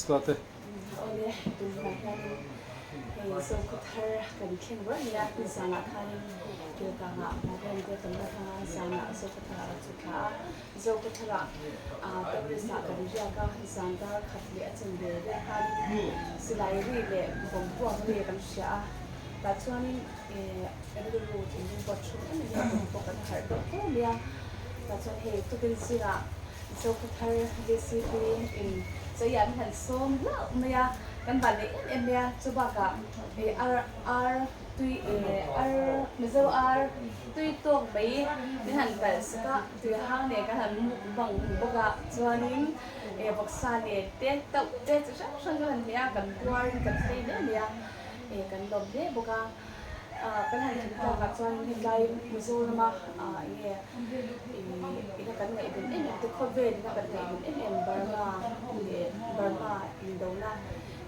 Start e. Awle, tun hunah hianin hei Zokhawthar kan thleng rual mai a, nizanah khanin Kilkangah Marian te kan la hmang a, zanah Zokhawtharah kan chhuk thla a, Zokhawtharah terrace ah kan riak a, zan dar khat leh a chan ve vel khanin silai ri leh bawm puak ri kan hria a, tah chuanin rilru thinlung pawh a chhung em em a, bawm pawh kan harh deuh fo mai a, tah chuan hei tukin zingah Zokhawthar JCP in chei an han sawm hlauh mai a, kan van leh em em mai a, chu bakah ih ar ar tui ih ar Mizo ar tui tawk mai min han kalh sak a, tui hang nen kan han muk bang bawk a, chuanin ih vawksa nen te tauh te chi hrang hrang kan han hmeh a, kan puar in kan tlei hle mai a, ih kan lawm hle bawk a. Kan han thlen tlakah chuan helai Mizorama enge ina kan ngaihven em em te khawvel ina kan ngaihven em em Burma leh Burma indona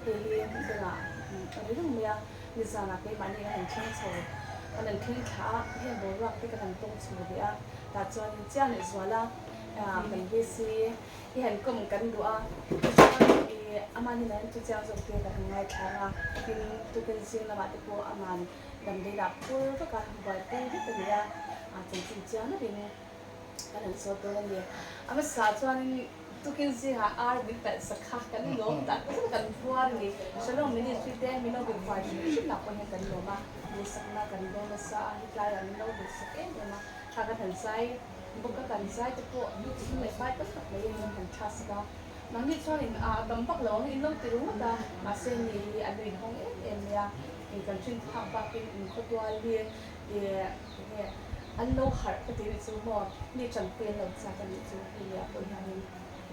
hei hi bengah a ri reng mai a, nizanah keimahni kan han thleng chho kan han thleng thla a, heng boruak te kan han tawng chho ve a, tah chuan chiang leh zuala kan VC hi han kawm kan duh a, tichuan ih amah hnenah hian chu chiang zawk te kan han ngaithla ang a, tin tukin zing lamah te pawh aman damdawi lah phur vek a, buaipui vek a ni a, chanchin chiang deuhin kan han sawi dawn a ni. A hmasa chuanin tukin zingah ar min talh sak kha kan lawm tak zet a kan phuar a ni. Shalom Ministry te min lo duhfai hrim hrim lah pawh hian kan lawm a, duhsakna kan dawn nasa a, hetlaiah min lo duhsak em em a, kha kan han zai. Bawka kan zai te pawh sum leh pai tam tak mai in han tha sak a, mahni chuanin a tam vak lo ang in lo ti ringawt a, mahse ni hi a nuin hawng em em mai a, ih kan hrin phak bakin in khawtual hi ih enge an lo harh ka ti rih chu maw, mi tanpui an lo chak a nih chu hei ah pawh hianin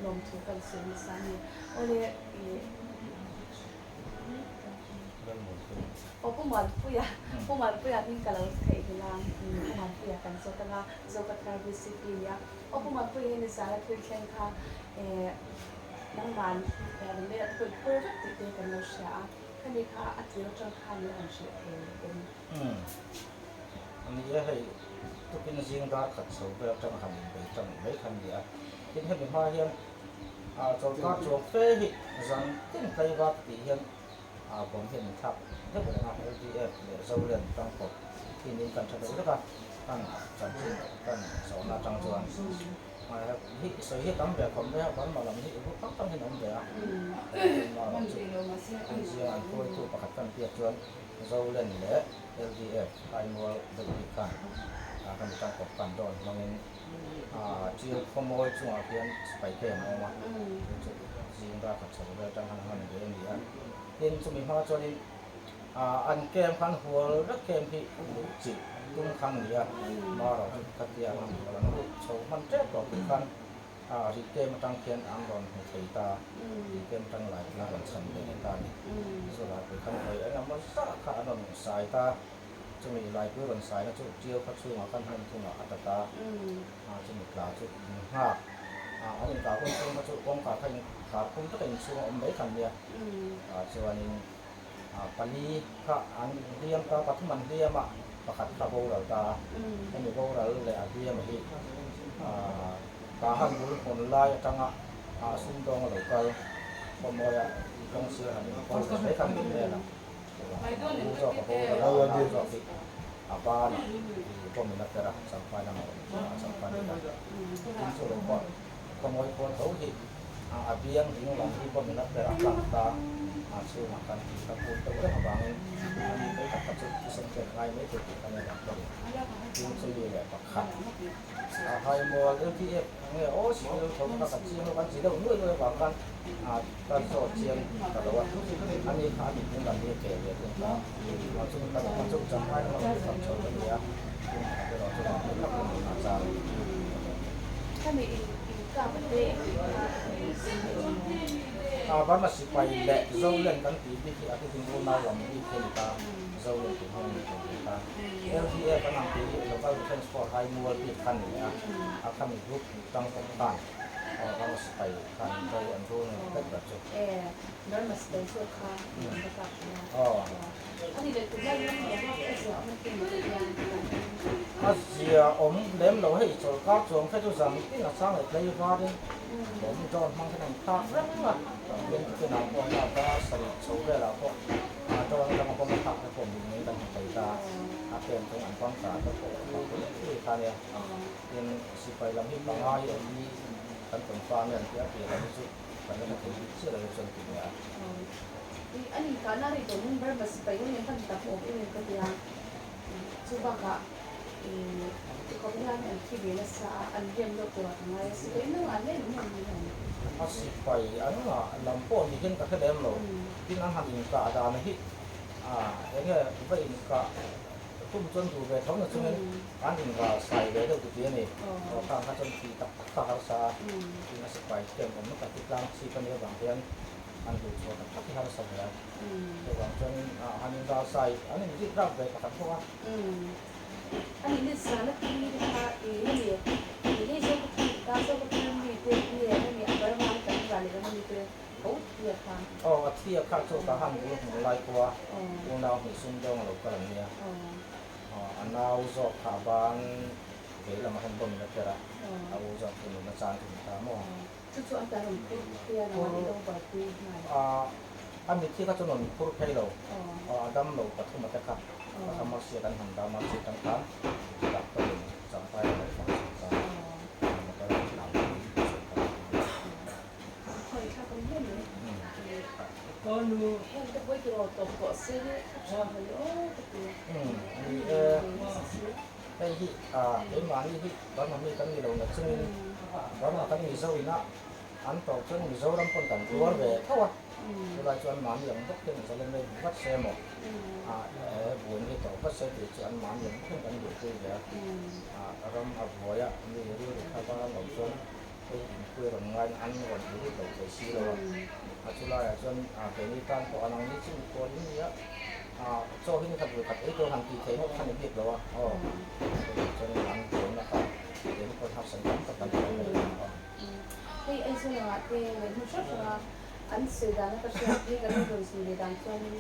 lawmthu kan sawi nasa a ni. Awle ih. Aw Pu Muanpuia, Pu Muanpuia hming ka lo theih nghilh a, Pu Muanpuia kan zawt ang a, Zokathar VCP nia. Aw Pu Muanpuia hi nizana thil thleng kha eh nangman Rinlei a thawih phur vek tih te kan lo hria a, khami kha a tir atang khan min rawn hrilh thei em? Umm, ani e hei tukin zing dar khat chho vel atang han inbei tan mai kha ni a, tin hemi hma hian chawlhkar chuang fe hi zan tin tlaivar tih hian a bawm hian in thlak deuh reng a, LDF leh Zolen tangkawp in in kan tha deuh vek a, kan chanchin kan zawhna atang chuan hi sawi hi tam ve khawp mai a, Burma lam hi ru tang tang hian awm ve a, Burma lam chu an zinga an hruaitu pakhat kan biak chuan Zolen leh LDF Aimual deuh bik khan kan tangkawp kan dawn hmangin Chiu khawmawi chungah khian sipai kem a awm a, chu chu zing dar khat chho vel atang khan han ve a ni a. Tin, chumi hma chuanin an kem khan hual vek kem hi luh chilh tum khan a ni a, marawh chu khatia an hual an lut chho hman tep tawh tih khan rih kem atang khian an rawn hmu thei ta, rih kem atang laipui an rawn chhan ve leh ta a ni. Chu laipui khan hawi engemaw zah kha an rawn sai ta. Chumi laipui rawn saina chu Tiau khaw chhungah khan hmun thumah a tat a, chumi tla chu in nghak a, an inkah hun chhung kha chu kawngkhar kha in khar khum vek a inchhung a awm mai khan nia, chuanin pali kha an hliam ta, pathum an hliam a, pakhat kha boral ta a, hemi boral leh a hliam hi Kahan bul hawn lai atanga sumdawng a lo kal, khawmawia kawngsir han inkawl ve mai khan min vel a. U zawk a boral a, a nau zawk hi a banah i bawmin a per a, champhai lamah a awm a, champhai ni ta. Tin chu lo pawh khawmawi khua tho hi a biang ding lam hi bawmin a per a hlang ta, a chhungah khan ka phur deuh reng avangin a ni mai tak kha chu thisen pek ngai mai thei tih kha nia doctor in tin chu mi leh pakhat a haimual LTF nge aw civil tho kha kan chiang lo kan chi deuh nuai nuai avang khan Ka zawt chiang ta lo a, a ni kha a mit hnung lam hi a ke ve thung ta. Chumi ka rawh kha chu champhai lamah ka chhak chho ka ni a, tin pakhat erawh chu kan hmu hlak lo a chang. Khami in in kap a te i tih kha A Burma sipai leh Zolen kan tih bik hi a hlutin unau lam bik hi a ni ta, Zolen tih hmang a ni thei ve ta. LDA kan ang tih hi Local Defence Force Haimual bik kha a ni leh a, a khami group tangkawp khan Burma sipai khan do an rul ngei vek ber chu. E, Burma sipai zawk kha an va kap thei a. A ni leh tunlai ram boruak a zia awm atin tih hian A zia awm lem lo hei chawlhkar chuang kha chu zan tin a chang leh tlei varin bawm dawn hmang khan a inthlak reng a. Tin tunah pawh hna dar sarih chho velah pawh drone atanga bomb a thlak te pawh mit ngei kan hmu thei ta. A pen chung an bang ta te pawh a pui pui kha nia. Tin sipai lam hi pangai awm hi kan confirm e an ti a, tir lam hi chu kan la hre thei bik chiah lo e chuan ti nia. A ni kahna rei tawh in Burma sipai ho hian kan tak awm em em ka tia. Chu bakah tikhawp hian an thi ve nasa a, an rem deuh turah ka ngai a, sipai nang an em em ni ang. A sipai an ngah lam pawh ni hian ka hre lem lo, tin an han inkah dan hi eng nge va inkah tum chuan duh ve tho na chungin an inral sai ve deuh ti a ni. Aw khang kha chuan thi tak tak kha harsa a, tin a sipai camp awmna tak hi tlang chhip a nih avang hian an duh chhuah tak tak hi harsa ve a. Chuvang chuan han inral sai an inzit rap ve pakhat bawk a. A nih ni zan a ti te kha i hemi i hei zo ka thar ta zo ka thar mi te nge hemi a Burma an kan ral leh lam ami te tho thi a kha. Aw a thi a kha chu ka han bul hmu lai pawh a unau hnih sum dawng a lo kal an nia. A nau zawk kha a ban vei lamah hian bomb in a per a, a u zawk chu nunna chan chu ni ta maw. Chu chu a ta rawn phur phei a, nangmah i lo buaipui nghal. A mitthi kha chu rawn phur phei lo, a dam lo pathum a te kha, pathum a hriat an han dam a, chutah khan doctor in champai a lo fang chho ta a, motor a tlan pui chho ta a. Khawi thlak awm hle mai. Heng te pawh i ti rawn tawp tawh se hi a tha mawle aw ka ti. Ni e, hei hi keimahni hi Burma mi kan ni lo na chungin Burma kan Mizo ina an tawh chuan Mizoram pawn kan tuar ve tho a, chulai chuan mahni ang bawk hian Zalen mai vat se maw he buaina hi tawh vat se tih chu an mahni ang bawk hian kan duhpui ve a, ram a buai a mi rilru kha va an awm chuan hei inpui rawn ngaiin an rawn inlut lo thei si lo a, a chulaiah chuan keini tan pawh an ang ni chu mikhual in nia. Chaw hi ni khat vui khat ei tur han tih theih ngawt kha ni bik lo a, aw chuan an buaina kha eng pawn harsat tam tak kan tawh mai a. Hei Aizawl angah te leh hmun hrang hranga an sawi dana ka hriat hi kan rawn sawi ve dan chuanin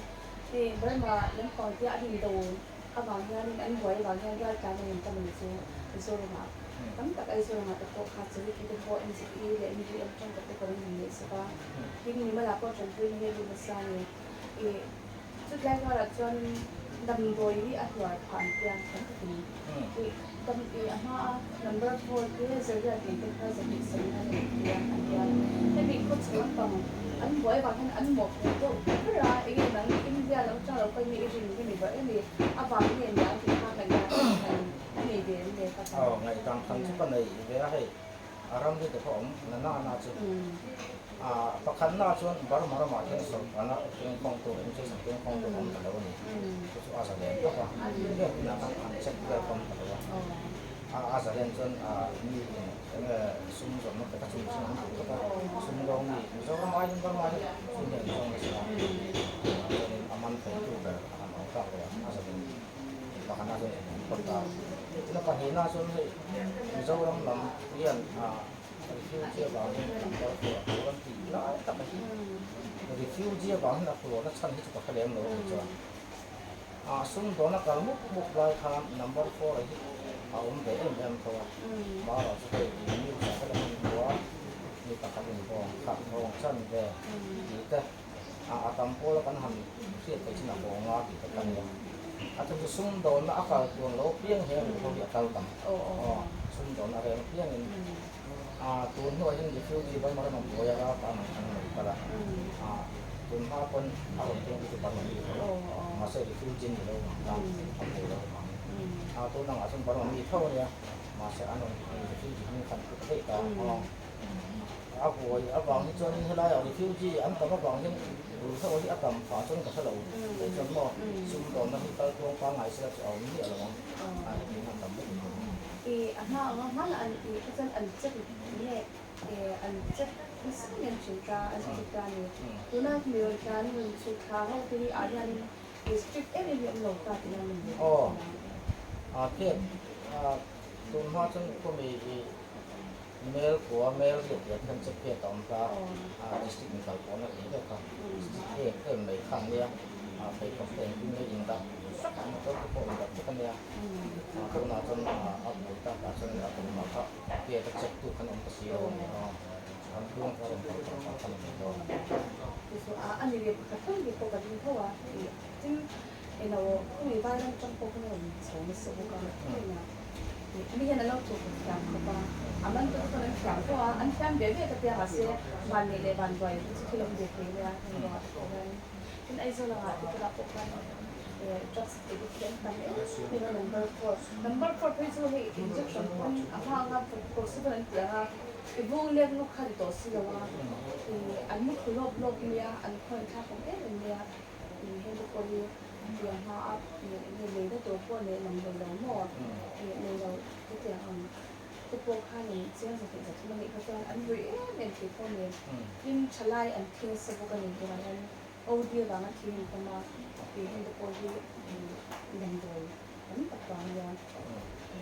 hei Burma lampang tia an indo avang hianin an buai avang hian raltlan an intam ang chu Mizoramah tam tak Aizawl angah te pawh kha charity te pawh MZE leh MGM tangka te pawh an han neihsak a, tin Mimala pawh tanpuina hi a lut nasa a ni. I chutlai karah chuan damdawi hi a hluar phah an tia tam takin i dam i a hma a number four te zariat nei te kha zahnih sawmna an nei tia an tia hemi khaw chho lampang an buai avang hian an mawhphuh deuh ber a enge nang India lo atang lo kal nge i rin hemi ber emi avang nge nia tih kha ngaihdan an a nei ve em le ka ta. Aw ngaihdan khan chu ka nei ve a hei. A ram hi te pawh a awm na na na chu. A pakhat na chuan Burma ramah hian sawrkana kengkawng tur eng chu kengkawng tur awm ta lo a ni. Chu chu a zalen tawp a. Heng hunah khan an check vel pawm ta lo a. A a zalen chuan a mi in eng nge sum zawmna te kha chu mihring an duh tawp a. Sum dawng mi Mizoram aiin Burma hi sum hian an zawng nasa a. Chuanin a man theitu ber a han awm tak lo a. A zalen pakhat na chuan an phawt ta. Tina pahnihna chuan hei Mizoram lam hian refugee avangin an kal tur a tur an tih lai tak a hi. Refugee avangin a hluahna chhan hi chu ka hre lem lo a ni chuan. Sumdawn a kal mup mup lai khan number four a hi a awm ve em em tho a. Mara chu hei news ah vek an hmu a, mi pakhat in bawng khat bawng chan ve tih te a tam pawl a kan han hriat theih chin a bawng a tih te ka nia. A chu chu sumdawnna a kal tuan lo piang hian ruh ho hi a kal tam. Aw, sumdawnna a reng piangin tun hnuah hian refugee Burma ram a buai a raltlan ang khan an lo kal a. Tun hma pawn a rawn keng te chu Burma mi tho mahse refugee ni lo ang khan a hmu lo ang. Tun angah chuan Burma mi tho a nia mahse an rawn refugee hming khan put daih ta. A buai avang hi chuanin helaiah refugee an tam avang hian ruihhlo hi a tam phah chuan ka hre lo. Kei chuan maw sumdawnna hi kal tluang pangngai sela chu a awm miah lo ang. A heti hian tam vek in awm. I a hma anga hmana an i kha chuan an check nge an check nasa em thin ta an check ta a ni. Tuna mi rawn tlan rawn chhuk thla ho te hi ah hianin i strict em em hi awm lo ta tih nan min hmu. Aw a khian tun hma chuan khawmi i Mel khua mel riat riat khan che phiat a awm ta a, district in kal pawhna tih vek kha district em em mai kha an nia, a pheikhawk te engtin nge in dah vek a, motor te pawh in dah vek a nia, tunah chuan a bul takah chuan a tumah kha gate a check tu khan awm ta si lo a ni a. an buang kha a rawn kal tawh kha a ni mai dawn. Chu chu a ni ve pakhat hlawm bik pawh ka ring tho a, tin eng lo kawng i vairam tang pawh khan a rawn chho nasa bawk a, mi hian an lo thawk thiam khawp a, a man te pawh an thiam tho a, an thiam ve ve ka tia mahse van neih leh van buai chu thil awm ve thei mai a, heng ruangah te pawh hian tin Aizawl angah te bulah pawh khan drugs tih hi an tam em em a, number four number four phei chu hei injection pawn a hma anga possible an tih anga i vung lek luk kha ni tawh si lo a, an mu thlu lawp lawp mai a, an khawngaih thlak awm em em mai a, heng te pawh hi tiang hma a enge leina tur pawh neih mang hlei lo maw nei lo te tiang ang te pawh khanin chiang zahnih zathum a nih kha chuan an vui em em thei tho nen tin thalai an thi nasa bawk a ni tunah hian OD avanga thi an tam a tih heng te pawh hi damdawi tam tak vang a nia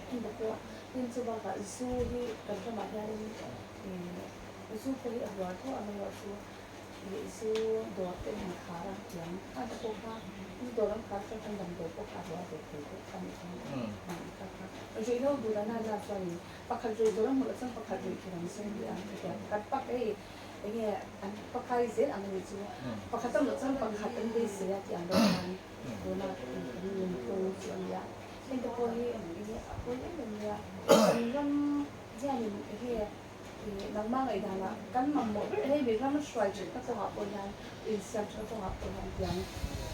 heng te pawh tin chu bakah zu hi kan ramah hianin zu pawh hi a hluar tho a amaherawhchu Ih zu dawr te an khar a tiang a te pawh kha zu dawr an khar chuan kan damdawi pawh kha a rual ve thei bawk a nih chuan kha kha ruih lo duh dan a na chuanin pakhat ruih tur a hmuh loh chuan pakhat ruih tur an sawi nia hetiang pakhat pak hei enge an pakai zel ang anih chu pakhat a hmuh chuan pakhat an beisei a tih ang deuh khan tuna kan nunphung chu a ni a heng te pawh hi enge a pawi em em mai a kan ram hianin enge Nangmah ngaihdanah kan mamawh ber hei mi ram hruai thatna kawngah pawh hian insiam thatna kawngah pawh hian tiang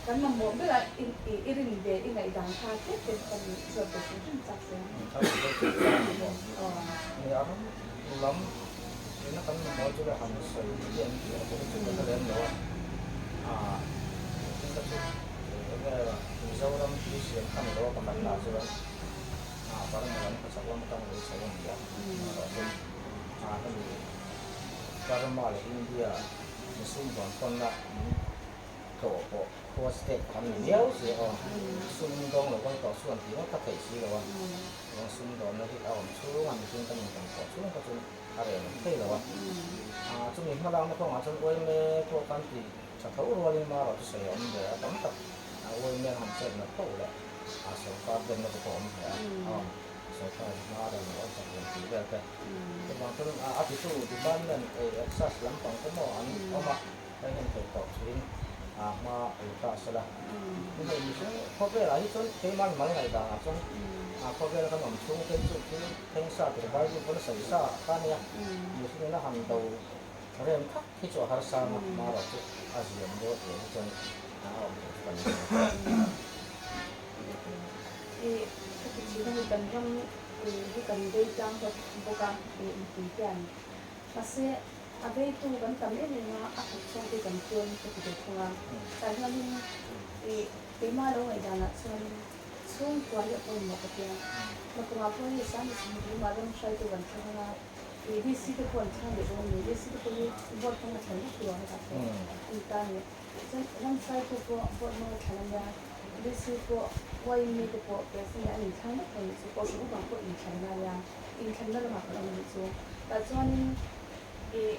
kan mamawh berah i rin ve i ngaihdan kha tlem tlem kan zawt ve hrim hrim chak zel. Ni a ram lam ina kan mamawh chu le han sawi hi an tih a chu ka hre lem lo a, tin ka chu enge Mizoram hi siam kha ni lo a pakhat lah chuan Burma lam khawchhak lam atang lo chho a ni a. Hemi Burma leh India sum dawn pawnna tlawh pawh khua state kan ni viau si a, sum dawng lo kal tawh chuan tih ngawt ka theih si lo a, chuan sum dawnna hi a awm chhung a mihring kan inkan tawh chhung kha chu a reh lo thei lo a, chumi hmalakna kawngah chuan uaime pawh kan tih tha tho rualin marawh chu sawi a awm ve a, tam tak uaime an han chet nat poh leh sorkar demna te pawh a awm ve a. Sorkar hma reng lo an chak reng tih vel te. Chuvang chuan a titu department ei exas lampang te maw an awm a, hei hian theih tawh chuin a hma la ta sela. Ni hei mihring khawvelah hi chuan keimah mal ngaihdanah chuan khawvela kan awm chhung te hi chu thil thleng sa tur Bible pawn a sawi sa kha ania. Mihringin a han do rem thak hi chu a harsa a, marawh chu a ziam dawn tih hi chuan a awm theih chu kan ring a. I ka ti thin a ni, kan ram hi kan vei tlang hlawt bawk a mipui hian. Mahse, a veitu kan tam em em a, a khat chhawng te kan tlem ka ti ve thung a. Tah hianin i keimah lo ngaihdanah chuanin chhungkua hi a pawimawh ka tia. Nakumah pawh hei Sangni Sangni ram hruaitu kan thleng ang a, i DC te pawh an thleng leh dawn a ni. DC te pawh hi vote hmang a thlen vek tur ang hetah pawh a ni ta a ni. Chuan ram hruaitu pawh vote hmang a thlen a nia. DC pawh YMA te pawh President an inthlang vek thei anih chu, Kohhran upa pawh inthlan ngai a, inthlanna lamah kan awm anih chu. Tah chuanin ih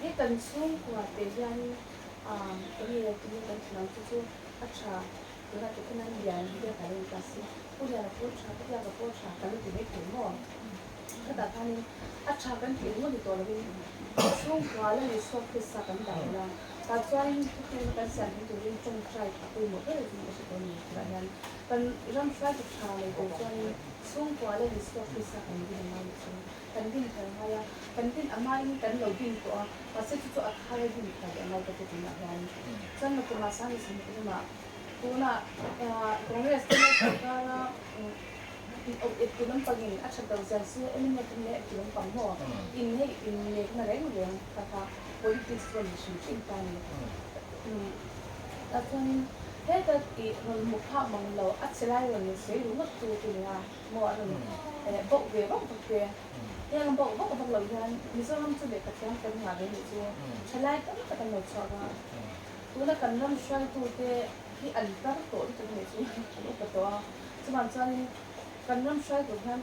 he kan chhungkua te hianin ahm enge tinge kan thlan ang chu chu a tha tunah te khan an lian biak a lo in ta si, Pu Liana pawh tha, Pu Biaka pawh tha kan lo ti mai thei maw? Khatah khanin a tha kan tih ringawt ni tawh lovin chhungkua la ni suak pawisa kan dah lo a. Tah chuanin thuthlengna kan siam thei turin tawngtai a pawimawh ber a zing ka hre tawh a ni. Tunah hian kan ram hruaitu tha nei tur chuanin chhungkua la ni suak pawisa kan din a ngai nih chuan kan din thar ngai a, kan din a hmain kan lo din tawh a, mahse chu chu a thar a din thar leh a ngai ka ti tunah hian. Chuan Nakumah Sangni Sangni tunah Congress te leh sorkara Eptu lampangin a that lo zia chu mnf in leh eptu lampang maw in hei in nekna reng reng kha kha politics chu a ni hrim hrim ta a ni. Tah chuanin heta tih rawn hmu phak mang lo a che lai rawn sawi ru ngawt tu chu nia maw a rawn bauh ve vak vak te. Heng bauh vak vak lo hian Mizoram chu lehkha thiam kan ngah ve nih chu thalai tam tak an lo chhuak a. Tuna kan ram hruaitute hi an tar tawh lutuk a nih chu an upa tawh a. Chuvang chuanin kan ram hruai tur hian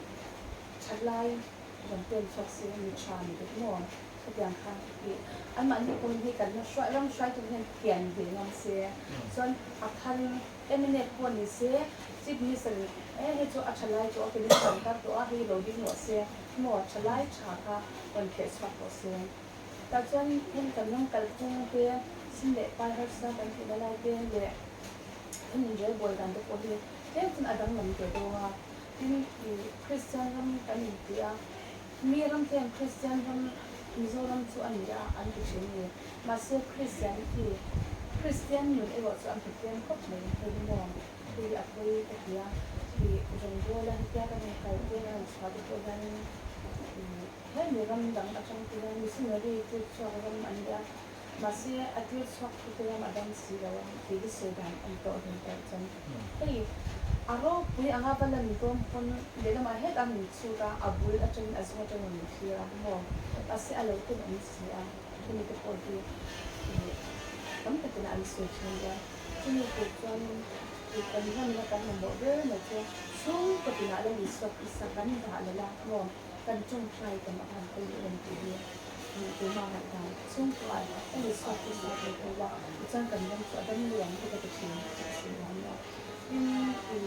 thalai rawn pen chhuak se mi tha ni vek maw? Khatiang kha i anmahni pawhin hei kan hruai ram hruai tur hian pian ve ngam se chuan a tharin mnf pawh ni se Chief Minister in e hei chu a thalai tawh a keini kan tar tawh a hei lo ding rawh se maw thalai tha kha rawn kheh chhuak tawh se. Tah chuan heng kan ram kalphung te, sum leh pai harsa kan tihna lai te leh kan inrelbawl dan te pawh hi tlem chuan a danglam teh dawn a. Tin, ih Kristian ram kan inti a, mi ram te hian Kristian ram Mizoram chu a ni a an ti thin a ni. Mahse Kristianity, Kristian nun erawh chu an hmu tlem khawp mai hei hi maw? Hei a pawi ka ti a, ih rawngbawla hetia kan inkal te a rawn chhuah te pawh hianin ih hemi ram dang atang te hian missionary tir chhuak ram an ni a, mahse a tir chhuak tu te ram a dam si lo a tih hi sawi dan a ni tawh hlawm tawh chuan hei a ropui anga va lan dawn pawn lehlamah hetah min chhut a, a bul atangin a zung atangin min thlir a maw mahse a lo tenawm si a hemi te pawh hi ih tam takin an sawi thin a nia. Chumi tur chuanin i kan hmanna kan mamawh ber mai chu chhungkaw tinah la Isua Krista kan dah la la maw kan tawngtai tam a han pawimawh em tih hi tuma ngaihdan chhungkaw ah kan Isua Krista kan pui la tichuan kan ram chu a dam luang te ka ti thin a si lo ania. Tin i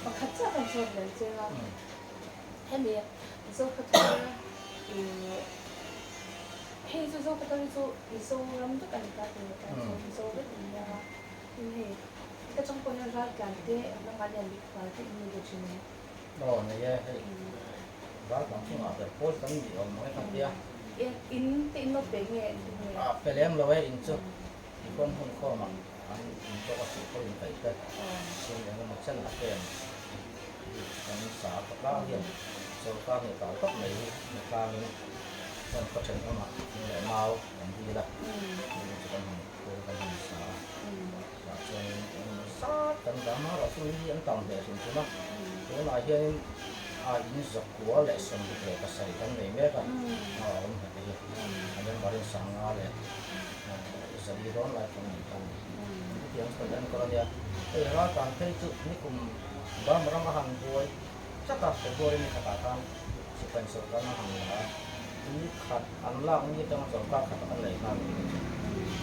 pakhat chiah kan zawt leh cheng a hemi Zokhawthar i Hei chu Zokhawthar hi chu Mizoram vek a ni ta tih tan chuan Mizo vek an nia a, tin hei heta tang pawh hian raltlan te ram ah lian bik fai te in nei ve thin em? Aw nei e, hei raltlan chungah ber pawl kan ni awm ang e kan tia. In te in lo pe nge an ti nge? A pe lem lo e in chu tichuan hmun khawmah an in tawk a suh pawh in kaih te sum eng emaw chen a pen kan sa ka tlang hian sawrkar nih tal tawp mai hi na tlangin chuan khaw thenawmah thing leh mau kan dil a, chung chu kan han phur kan han sa a, tah chuanin engemaw zat kan dam a, erawh chu mi hi an tam hle hrim hrim a, tunah hianin a in zakua leh 77 kan nei mek a, a awm hneh hi a member in sanga leh zali dawn lai kan nei ta a ni. Chutiang chu kan enkawl a nia, hei raltlan phei chu nikum Burma rama han buai tlat a, February ni khatah khan sipai sawrkar a han la a, ni khat an lak ni atanga sawrkar khat a kan lei nghal tih chu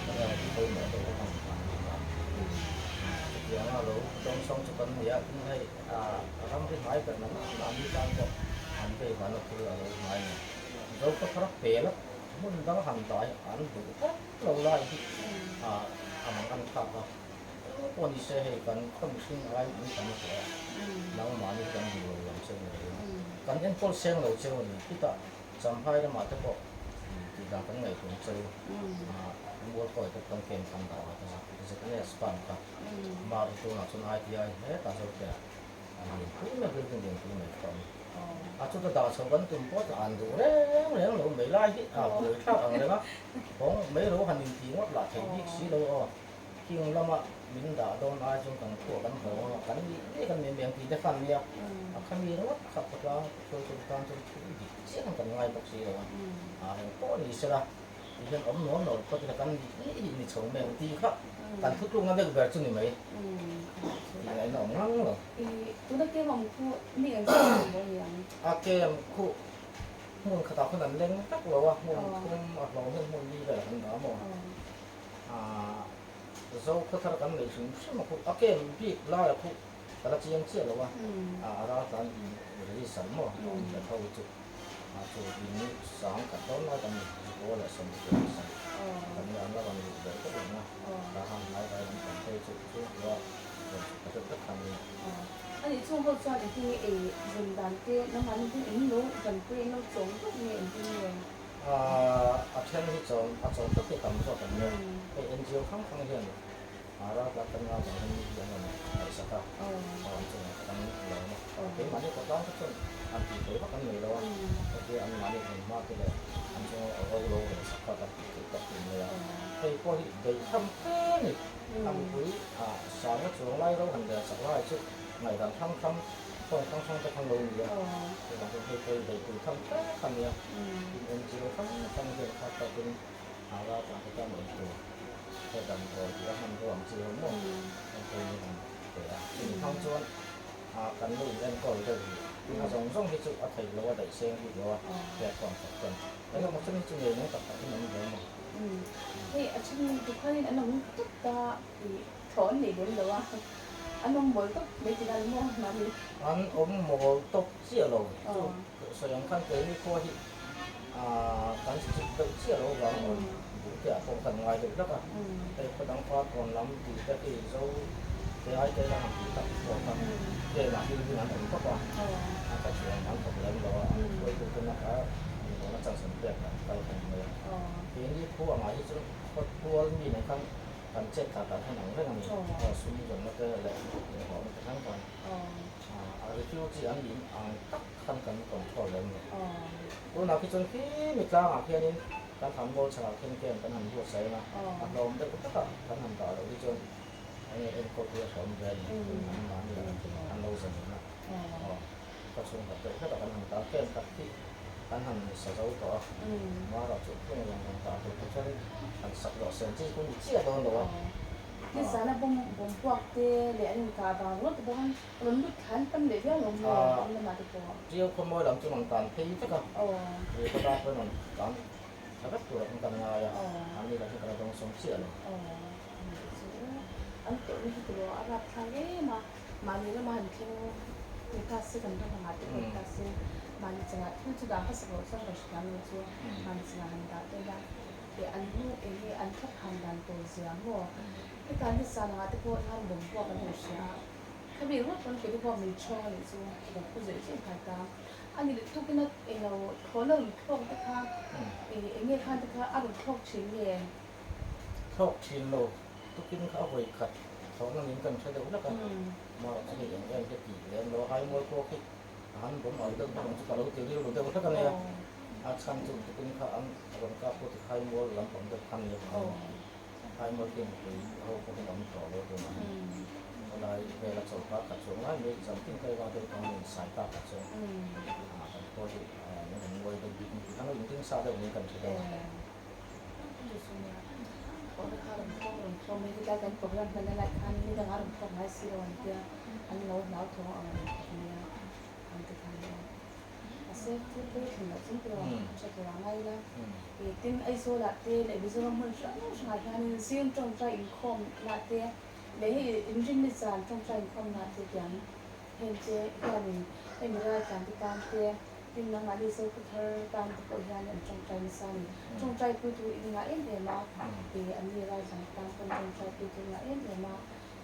kan lo ti pawimawh deuh vek a ni ta a ni a. Chutianga lo dawngsawng chu kan ni a, tin hei ram ri hnai ber na na mi tan pawh an vei vana thil a lo hnai a ni. Zokhawthar pel a hmun dang han dah hi an duh vak lo lai hi a mang an thlak a. Eng pawh ni se hei kan khaw mihring ai in kan hmuh a, nangmahni hi kan duh lo lam che ni lo kan enkawl seng lo cheu a ni. Chutah Champhai ramah te pawh tih dan kan ngaihtuah cheu mual kawi te kan ken kan dah a, ZNS farm kha mar tunah chuan ITI hetah zawk te ah lian pui mai building lian pui mai kha a awm. A chuta dah chho kan tum pawh chu an duh reng reng lo mai lai hi a buai thlak ang reng a, kawng mai ro han intih ngawt lah thei bik si lo aw. King lama min dah dawn ai chuan kan khuah kan hawng a, kan nih nih kan nih miang tih te khan nia, a khami ringawt kha khawtlang hruaitu tan chuan thil dik chiang kan ngai bawk si lo a, a eng pawh ni sela ti hian awm nuam lo phawt ila kan nih nih hi ni chho mai ang tih kha kan thutlukna deuh ber chu ni mai tih ngaihna awm ngang lo. Tuna kem ang khu mi an sawi ang maw ni ang? A kem khu hmun khatah khuan an leng vek lo a, hmun thum a hlawm hian hmun li velah kan dah maw? Zo khawthar kan nei hrim hrim a khuh, a kem bik lai a khuh ka la chiang chiah lo a, a raltlan in register maw a awm ve tho chu chu in sang khat dawn lai kan zukua leh 27 kan nia an la rawn luh ve tawh reng a, tah han hnai vai lam pang phei chu chhungkua rawn chhuk ta deuh vek kha nia. Ani chung ho chuan engtin nge ei zawn dan te nangmahni hi in lo danpui in lo chawm vek nge engtin nge? A then hi chuan a chawm tak hi tam zawk an nia. Hei NGO hrang hrang hian raltlan kan ngah vang hian mi hi an rawn ngaihsak a, an chungah kha kan lawm a. Keimahni khawtlang te chuan an tih theih vak an nei lo a, heti an mahni hmun hma te leh an chunga ro lo reng sak kha kan tih theih tak hi an nei a. Hei pawh hi beih tham fe a ni. A mipui sanga chuang lai ro han rel sak lai chu ngaihdan hrang hrang Phone hrang hrang te khan lo ni a, chuvang chuan hei pawh bei pui tham hle kha nia, tin NGO hrang hrang hian kha tawkin raltlan te tan ei tur he damdawi tih a hmanrua ang chi ho maw heng pawh hi an pe a, chumi hmang chuan kan lo in enkawl deuh rih, tin a zawng zawng hi chu a theih loh a daih seng bik lo a platform khat chuan engemaw chen hi chu ngei nung tak tak in an ve maw. Hei a then tikhuanin an awm tawp a i thaw an nei lem lo a. An awm mawl tawp mai ti lai maw mahni? An awm mawl tawp chiah lo. Chu sawi ang khan keini khua hi Kan strict deuh chiah lo vang rawn duh te ah pawh kan ngai deuh hlek a, hei khaw dang far tawn lam tih te khi zo te ai te la han tih tak pawh kha camp ah building an awm tawp a, a ka chuan an thawk lem lo a, an hruaitu te na kha inrawhna chance an pek a kal kha ni mai a. Keini khu angah hi chuan khaw tual mi nen khan kan chet thla dan khan ang reng a ni, sum zawnna te leh inhlawhna te thleng khan a refugee an nih ang tak khan kan control lem lo. Tunah khi chuan khi mi tlangah khianin kan han mawl chhakah khian camp kan han buatsaih a, a hlawm deuh takah kan han dah loh hi chuan enge enkawl hi a hlawm ve a ni an mahni an lo zanin a. Ka chhungkhat deuh hlekah kan han dah camp khat hi kan han sa zo tawh a, mara chu tung lang han dah tur te chuan han sak zawh sen chi chu ni chiah dawn lo a. Nizana bawm bawm puak te leh an inkah vang ringawt te pawh khan rawn lut thla an tam leh viau lo maw an lamah te pawh. Ṭiau khawmawi lam chu rawn tan phei vek a, ri khawta pawhin rawn tan thla vek turah khan kan ngai a, an ni lah hi ka la dawng sawm chiah lo. Chu an tawrhna hi tiraw a rapthlak em a, mahni lama han thleng ni ta se kan ram angah te pawh ni ta se, mahni chungah thil chu dah hmasa loh chuan kan hrethiam lo chu mahni chungah han dah daih a. Leh an hnu eng nge an thla phan dan tur zia maw? Heta nisa langah te pawh hian bawm puak an rawn hria a, khami ringawt pawn kei te pawh min chhawng a nih chu ka phu zawih zawih nghal ta. A ni leh tukina englo thlawhna rawn thlawk te kha eng nge khan te kha a rawn thlawk thin nge? Thlawk thin lo, tukin kha a vawi khat thlawhna niin kan hre deuh hlek a, mah chu hei eng em te tih lem lo, haimual pawh khi a han bawm al deuh bawk ang chu ka lo ti rilru deuh hlek a nia. A chhan chu tukin kha an rawn kap pawh ti Khaimual lampang deuh khan ni avangin Khaimual khi mipui ho pawhin awm tawh lo tunah hian helai vela chawlhkar khat chuang lai mai zan tin kai va deuh khan an insai tak ah chuan kan khua hi min rawn nguai deuh bik ni khan a inring sa deuh niin kan hre deuh a. Mahse, thil pawi thleng loh chung pawh a hre tur a ngai la. Tin, Aizawlah te leh Mizoram hmun hrang hrangah hianin zing tawngtai inkhawm lah te leh hei inrinni zan tawngtai inkhawm lah te tiang heng te hianin hei mi raltlan te tan te, tin nangmahni Zokhawthar tan te pawh hian an tawngtai nasa a ni. Tawngtai puitu in ngah em em a, ih anni raltlan te tan pawn tawngtai puitu in ngah em em a,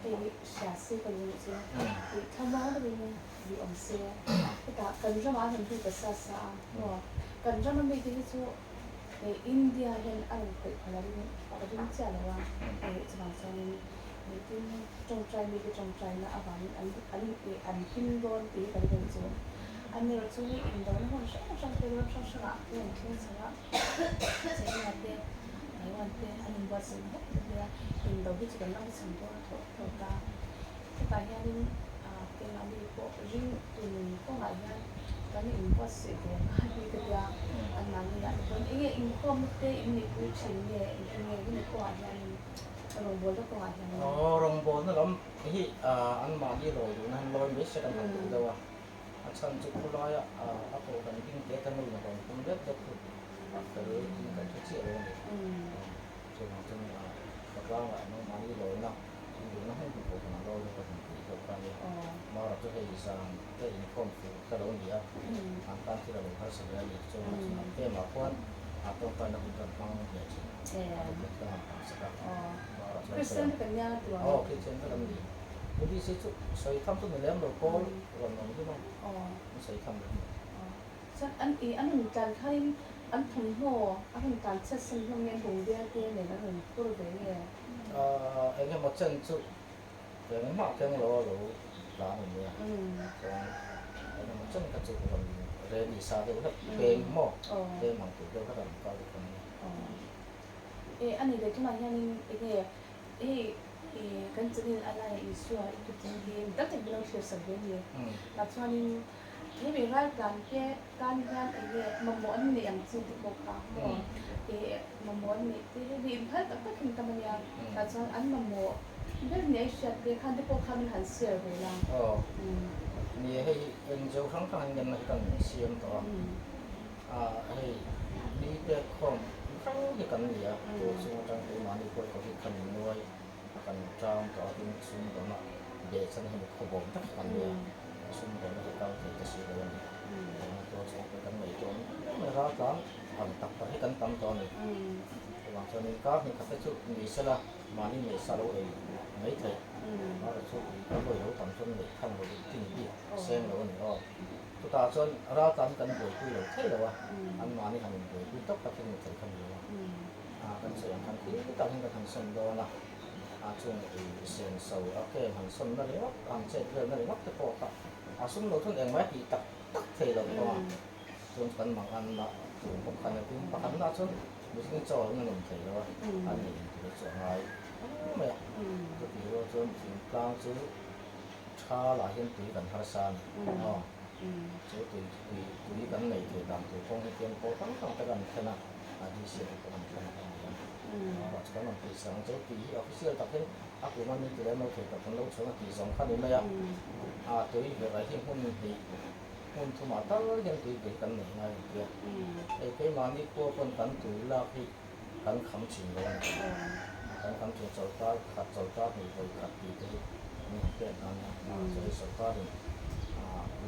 hei hi hria se ka lung chu ih thlamuang deuhin Tih awm se, hetah kan ramah an rawn lut ta sa sa a, maw? Kan rama mite hi chu India hian a rawn khawih phal a ring a ring chiah lo a, chuvang chuanin tin tawngtai mite tawngtaina avangin an an an him dawn tih hi kan rin chu. Amaherawh chu hei indona hmun hrang hrang te ram hrang hrangah te an thleng chho a, China te, Taiwan te an inbuatsaih hlek hlek mai a, indo hi chu kan la hmachhawn dawn a thawh thawh ta. Hetah hianin keimahni pawh ring tun kawngah hian kan inbuatsaih ve ang a ni ka tia, anmahni ah te pawn enge inkhawmna te in nihpui thin nge engtin nge hemi kawngah hianin rawngbawlna kawngah hianin. Aw rawngbawlna lam hi anmahni lawi duhna hian lawi mai se kan han duh deuh a, a chhan chu khawlaia a pawh kan ding te ka nu in a rawn pum deuh deuh chu fel in kan hre chiah lo a ni. Chuvang chuan khawtlangah nangmahni lawina An duhna hmun hmun pawh khan a lawi ka han tih deuh kha a nia. Mara chu hei zan te inkhawm fuh ka lo ni a, an tan thil a lo harsa ve a ni. Chuan a chhunah tlem-ah khuan a tawngtaina hun kan hmang leh thin. A tuklet kan han hmang sak a. Mara chuan Kristian te kan nia tih Aw, Kristian te kan ni. UDC chu sawi tham chu ni lem lo, pawl rawn awm hi maw? An sawi tham lem lo. Chuan an i an rawn tlan khanin an thawmhnaw a rawn tlan chhiat san hlawm nge an bungbel te nen an rawn phur ve nge? Eng emaw chen chu engmah keng lo a lo tlan a nia. Chuan eng emaw chen kha chu rawn ready sa deuh hlek peng maw peng ang tur deuh hlek a rawn kal deuh kha nia. E a ni leh tunah hianin enge hei kan channel a laiah Isua i tutin hi mi tam tak min lo thlir sak ve a ni. Tah chuanin Hemi raltlan te tan hian eng nge mamawh an neih ang chi te pawh kha maw ih mamawh an neih te hi mi inphal tak tak hi an tam a nia tah chuan an mamawh ber nia i hriat te khan te pawh kha min han share ve la. Aw ni e hei NGO hrang hrang in ngenna hi kan siam tawh a hei mi pek khawm hrang hi kan ni a chu chung atang keimahni pawh covid khan in nuai kan tang tawh a tin sum dawna behchhan hi mi khawbawm tak kan ni a. A sum dawhna hi kal thei ta si lo a ni. Engah tuar chhuak te kan ngaihtuah em em mai. Raltlan Ang tak tak hi kan tam tawh a ni. Chuvang chuanin kar hnih khat te chu ni sela mahni neih sa lo ei mai theih. Mara chu ka hawi lo tam chuan neih khan lo tin bik seng lo a ni aw. Chutah chuan raltlan hi kan buaipui lo thei lo a, an mahni han inbuaipui tawk tak hian ni thei kha ni lo a. Kan sawi ang khan khi tak hian kan han sawn dawn a, a chung i senso a kem han sawn na ringawt, han chet vel na ringawt te pawh kha a sum lo chuan engmah tih tak tak thei lo pawh a. Chuan kan mang an mah tur bawk khan a tin pakhatna chuan mihring chaw an awm thei lo a, an nei intur chu a ngai mai a. Chutih rual chuan thingtlang chu tha lah hian tui kan harsa a ni. Aw, chu tui tui tui kan nei thei dan tur kawng hi tiang pawh tam tak te kan thlen a, a DC te pawh kan thlen a ni a. Aw, chu kan rawn tih sang chu tui hi official tak hian a kum a min ti lem lo thei tak kan lo chhuang a tih zawng kha a ni mai a. A tui verh ah hi hmun hnih. Hmun thumah tal hian tui ve hi kan nei ngai ang tia. Hei keimahni khua pawn kan tui lak hi kan kham thin lo a ni. Kan kham thin chawlhkar khat chawlhkar hnih vawi khat tih te hi min han pek dan a. Chu hei sawrkarin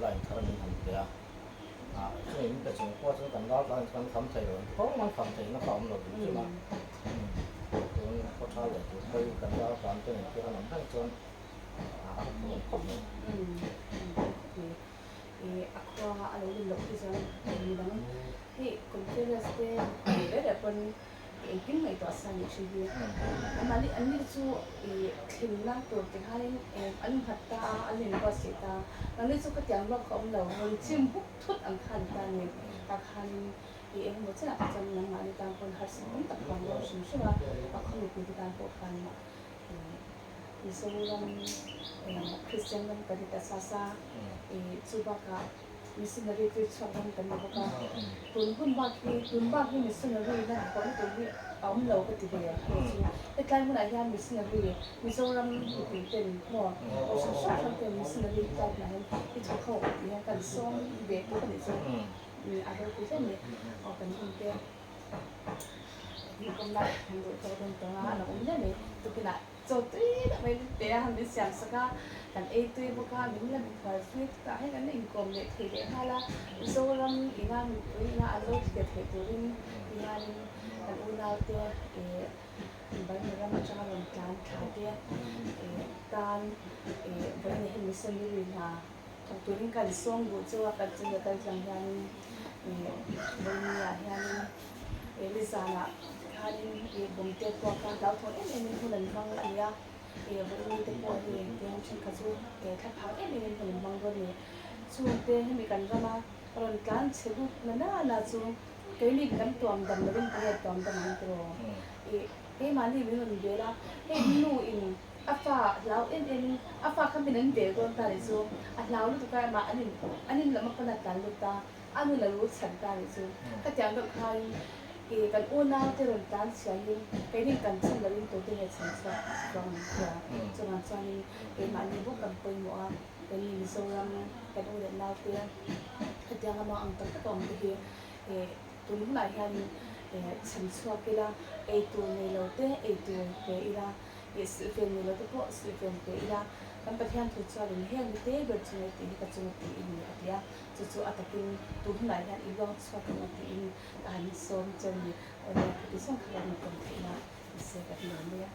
line thar min han pe a. Chumi min pe chung khua chuan kan ral tlan kan kham thei lo ang ti kawng man kham theihna kha a awm lo tih hrim a. Tun khaw tha leh tur pawhin kan ral tlan te nen khian an awm reng chuan a huphurh khawp mai. I a khua a lo lim loh hi chuan mi dang hei conference te nei reng reng pawn engkim ngaihtuah sa nih thin hi anmahni an ni chu i thlimna tur ti khanin an nghat ta a an inbuatsaih ta nangni chu khatiang ruak kha awm lo rawn chim huk thut ang kha ani ta a ni tah khanin i engemaw chiah ah chuan nangmahni tan pawn harsat awm tak vang dawn hrim hrim a a khaw mipui te tan pawh khan i Mizoram Kristian ram kan ni ta sa sa i chu bakah missionary tir chhuak ram kan ni bawk a, tun hun bak hi tun bak hi missionary na thawhna tur hi a awm lo ka ti ve a ni chu. Hetlai hmunah hian missionary Mizoram mipui ten maw kohhran hrang hrang ten missionary hetlai hmunah hian i thawk ho tih hian kan sawm ve tawp a nih chu a ropui hle mai aw kan hun te. Inkhawmna an duh tawk dawn tawng a, an awm hle mai. Tukinah chaw tui deuh mai min pe a, min siam sak a, kan ei tui bawk a, min la mikhual zui chutah hian kan inkawm leh thei leh nghal a. Mizoram ina mipui ina an lo thlir theih turin tihianin kan unaute ih Burma ram atanga rawn tlan thla te ih tan ih vawiin hi missionary hna Thawk turin kan sawm duh chu a kal chunga kal tlang hianin ih Vawinia hianin ih nizanah khanin ih bawmte pawh kha hlauthawng em emin hun an hmang a ni a, ih Vawini te pawh hi engtin thenkhat chu ih thlaphang em emin hun an hmang dawn a ni. Chungte hemi kan rama rawn tlan chhe lut na na na chu keini kan tuam dam lovin tinge tuam dam ang tiraw? Ih keimahni min rawn bel a, hei nu in A fa hlau em em in a fa kha min an bel dawn ta nih chu a hlau lutuk a mah an in an in lam a pana tlan lut ta a nun a lu chhan ta nih chu khatiang deuh khan i kan unau te rawn tlan chhia hi keini kan chhan lo in tute nge chhan chhuak chuang ang tia chuvang chuan in keimahni bawk kan pawimawh a keini Mizoram kan u leh nau te khatiang amah ang tak tak a awm te hi i tun hunah hian chhan chhuak ila eitur nei lo te eitur pe ila. Ih silhfen ni lo te pawh silhfen pe ila, kan Pathian thu chuanin heng mi te ber chunga i tih hi ka chunga tih i ni a ti a, chu chu a takin tun hunah hian i luang chhuak ang u tiin ka han sawm che a ni. Awle, khati zawng kha kan inkawm theihna ni se ka hmu mai a.